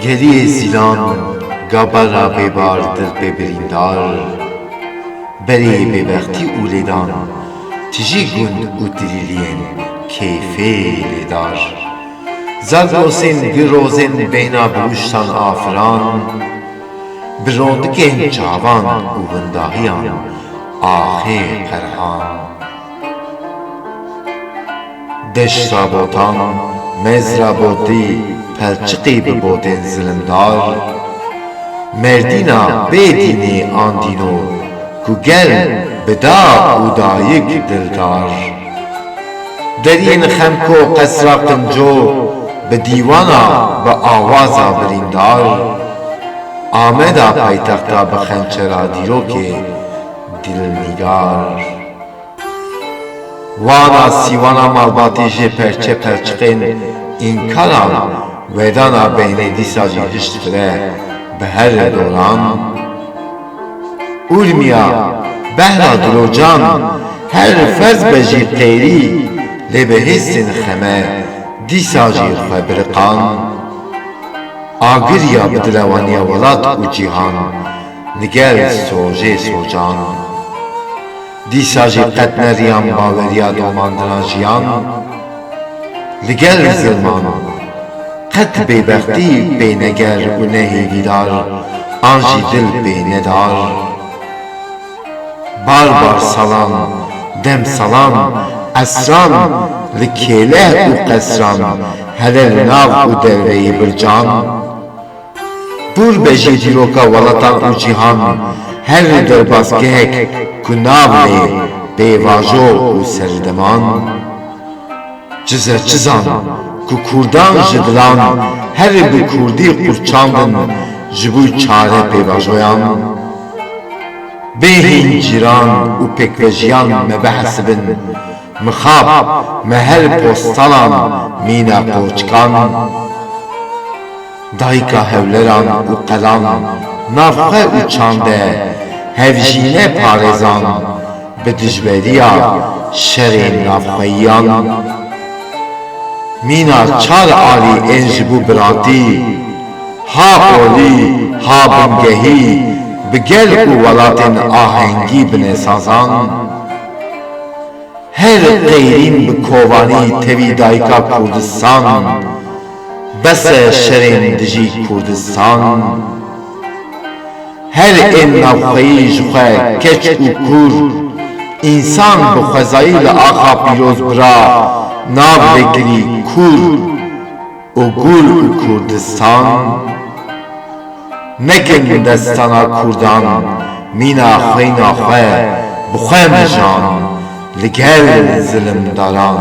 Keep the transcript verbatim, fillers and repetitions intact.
Geliyê zîlan, gabara bêbar, dil pê birîndar, berê bêbextî û lêdan, tijî gund û tilîliyên keyfê lêdar. Zagrosên girozên bêhna bi wiştan afiran, bi rondikên çavan û windahiyan axê qerhan. Deşt ra botan, mez ra botî, pelçiqî bi botên zilimdar. Merdîna bê dînê an dîno, ku gel bi da û dayik dildar. Deriyên Xemko, Qesra Qinco, bi dîwana, bi awaza birîndar. Ameda paytexta bi xençera dîrokê dilnîgar. Wana, Sîwana malbatî jê perçe perçiqên înkaran, wedana beynê dîsa jî hişt fire bi her doran. Urmiya, behra dirocan, her ferz be jî qêrî, lê bi hêstên xeme dîsa jî xwe biriqan. Agir ya bi dilewaniya welat û cîhan, li gel sojê socan. Dîsa jî qet neriyan baweriya domandina jiyan. Li gel zilman qet bêbextî pê neger û ne hêvîdar, an jî dil pê nedar. Bar bar salan, dem salan, esran, li kêleh û qesran, hele li nav û derveyê bircan. Pûr be jê dîroka welatan û cîhan, her derbasgehek ku nav lê pêvajo û serdeman. Çize çizan ku kurdan ji dilan, her bi kurdî qurçandin, ji bo çare pêvajoyan. Bê hîn cîran û pêkvejiyan me bihesibin, mixab me her postalan mîna qoçkan. Dayika hewleran û qelan, navxwe û çande, hevjîne parêzan, bi dijberiya şerên navxweyiyan. Mîna çar alî ên ji bo biratî, ha olî, ha bingehî, bi gel û welatên ahengî binesazan. Her qeyrîn bi kovanî tevî dayika Kurdistan, bes e şerên dijî Kurdistan. Her ên navxweyî ji xwe keç û kûr, însan bi xwezayî li axa pîroz bira, nav lê kirî kûr û gûr û Kurdistan. Nekin destana kurdan, mîna xweyna xwe bi xwe mijan, li gel zilimdaran.